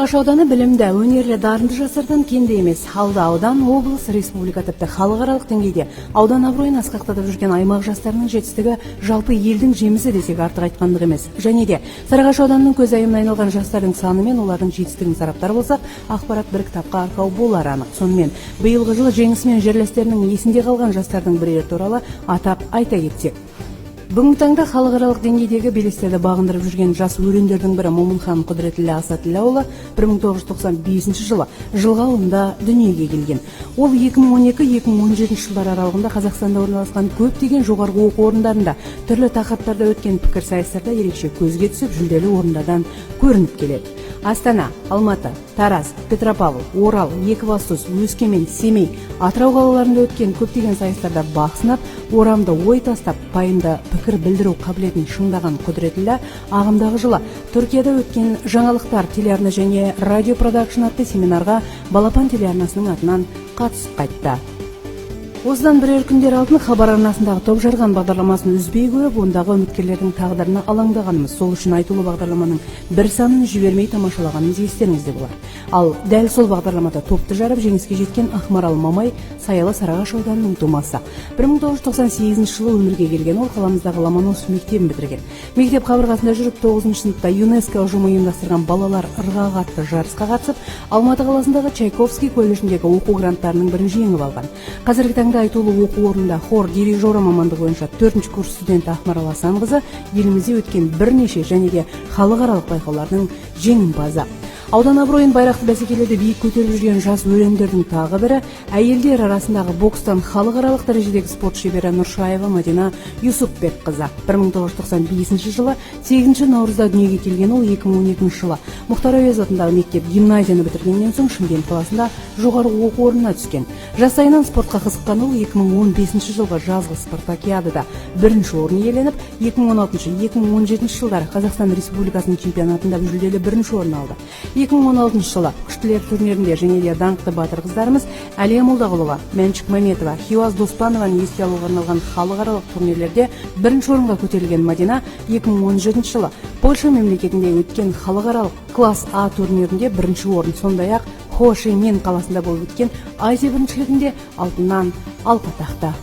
Сарыағаш ауданы білімді, өнерлі, дарынды жастардан кенде емес. Алда аудан, облыс, республика, тіпті халықаралық деңгейде аудан абыройын асқақтатып жүрген аймақ жастарының жетістігі жалпы елдің жемісі десек, артық айтқандық емес. Және де Сарыағаш ауданының көзайымына айналған жастардың саны мен олардың жетістігін сараптар болсақ, ақпарат бір кітапқа арқау болары анық. Сонымен, биылғы жылы жеңісімен жерлестерінің есінде қалған жастардың бірері туралы атап айта кетсек, бүгінгі таңда халықаралық деңгейдегі белестерді бағындырып жүрген жас өрендердің бірі Момынхан Құдіретіллә Асатілләұлы 1995 жылы Жылға ауылында дүниеге келген. Ол 2012-2017 жылдар аралығында Қазақстанда орналасқан көптеген жоғарғы оқу орындарында түрлі тақырыптарда өткен пікірсайыстарда ерекше көзге түсіп, жүлделі орындардан көрініп келеді. Астана, Алматы, Тараз, Петропавл, Орал, Екібастұз, Өскемен, Семей, Атырау қалаларында өткен көптеген сайыстарда бақ сынап, орамды ой тастап, пайымды пікір білдіру қабілетін шыңдаған Құдіретіллә ағымдағы жылы Түркияда өткен «Жаңалықтар телеарна және радио продакшн» атты семинарға Балапан телеарнасының атынан қатысып қайтты. Осыдан бірер күндер алдын «Хабар» арнасындағы «Топ жарған» бағдарламасын үзбей көріп, ондағы үміткерлердің тағдырына алаңдағанымыз, сол үшін айтулы бағдарламаның бір санын жібермей тамашалағанымыз естеріңізде болар. Ал дәл сол бағдарламада топты жарып, жеңіске жеткен Ақмарал Мамай Саялы Сарыағаш ауданының тумасы. 1998 жылы өмірге келген ол қаламыздағы Ломоносов мектебін бітірген. Мектеп қабырғасында жүріп, 9 сыныпта ЮНЕСКО ұжымы ұйымдастырған «Балалар ырғағы» атты жарысқа қатысып, Алматы қаласындағы Чайковский колледжіндегі оқу гранттарының бірін жеңіп алған. Қазіргі таңда айтулы оқу орнында хор дирижері мамандығы бойынша төртінші курс студенті Ақмарал Асанқызы елімізде өткен бірнеше және де халықаралық байқаулардың жеңімпазы. Аудан абыройын байрақты бәсекелерде биік көтеріп жүрген жас өрендердің тағы бірі – әйелдер арасындағы бокстан халықаралық дәрежедегі спорт шебері Нұршаева Мадина Юсупбекқызы. 1995 жылы 8 наурызда дүниеге келген ол 2012 жылы Мұхтар Әуезов атындағы мектеп гимназияны бітіргеннен соң Шымкент қаласында жоғары оқу орнына түскен. Жастайынан спортқа қызыққан ол 2015 жылғы жазғы спартакиадада бірінші орын иеленіп, 2016-2017 жылдары Қазақстан Республикасының чемпионатында жүлделі бірінші орын алды. 2016 жылы күштілер турнирінде және де даңқты батыр қыздарымыз Әлия Молдағұлова, Мәншүк Мәметова, Хиуаз Доспанованы еске алуға арналған халықаралық турнирлерде бірінші орынға көтерілген Мадина 2017 жылы Польша мемлекетінде өткен халықаралық класс А турнирінде бірінші орын, сондай ақ Хо Ши Мин қаласында болып өткен Азия біріншілігінде алтыннан алқа тақты.